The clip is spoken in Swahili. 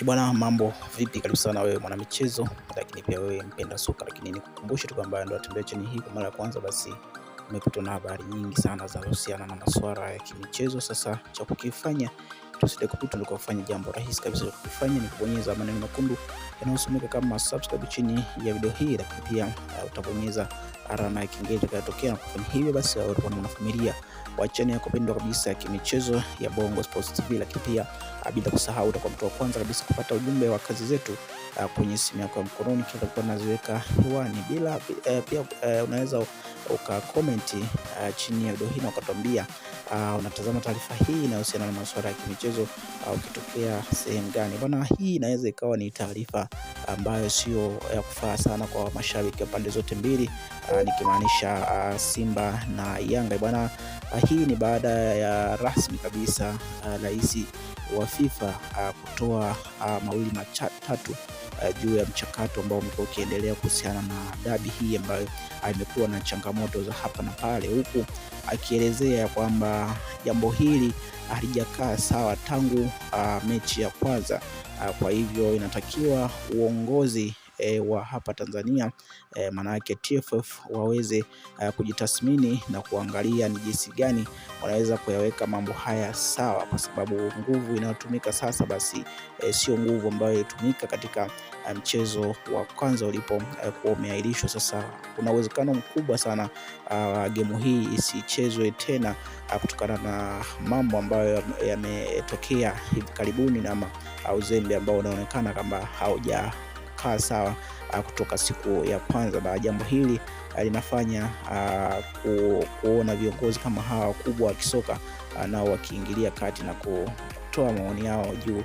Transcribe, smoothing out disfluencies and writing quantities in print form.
Bwana, mambo vipi? Karibu sana wewe mwanamichezo, lakini pia wewe mpenda soka, lakini nikukumbushe tu kwamba ndio atembea chini hii kwa mara ya kwanza, basi umepitwa na habari nyingi sana zinazohusiana na masuala ya kimichezo. Sasa cha kukifanya tusije kupitwa, ni kufanya jambo rahisi kabisa. Kukifanya ni kubonyeza maneno mekundu yanayosomeka kama subscribe chini ya video hii, lakini pia utabonyeza alama ya kengele itakayotokea, na kufanya hivyo basi utakuwa na mwanafamilia wa channel yako pendwa kabisa ya kimichezo ya Bongo Sports TV, lakini pia bila kusahau utakuwa mtu wa kwanza kabisa kupata ujumbe wa kazi zetu kwenye simu yako ya mkononi kila kwa naziweka hewani. Bila pia unaweza uka comment chini ya video hii na ukatuambia unatazama taarifa hii inayohusiana na masuala ya kimichezo ukitokea sehemu gani bwana. Hii inaweza ikawa ni taarifa ambayo sio ya kufaa sana kwa mashabiki wa pande zote mbili, nikimaanisha Simba na Yanga bwana. Hii ni baada ya rasmi kabisa rais wa FIFA kutoa mawili matatu juu ya mchakato ambao umekuwa ukiendelea kuhusiana na dabi hii ambayo imekuwa na changamoto za hapa na pale, huku akielezea kwamba jambo hili halijakaa sawa tangu mechi ya kwanza. Kwa hivyo inatakiwa uongozi wa hapa Tanzania maanake TFF waweze kujitathmini na kuangalia ni jinsi gani wanaweza kuyaweka mambo haya sawa, kwa sababu nguvu inayotumika sasa basi sio nguvu ambayo ilitumika katika mchezo wa kwanza ulipokuwa umeahirishwa. Sasa kuna uwezekano mkubwa sana gemu hii isichezwe tena kutokana na mambo ambayo yametokea hivi karibuni na uzembe ambao unaonekana kama haujakaa sawa kutoka siku ya kwanza, na jambo hili linafanya kuona viongozi kama hawa wakubwa wa kisoka nao wakiingilia kati na kutoa maoni yao juu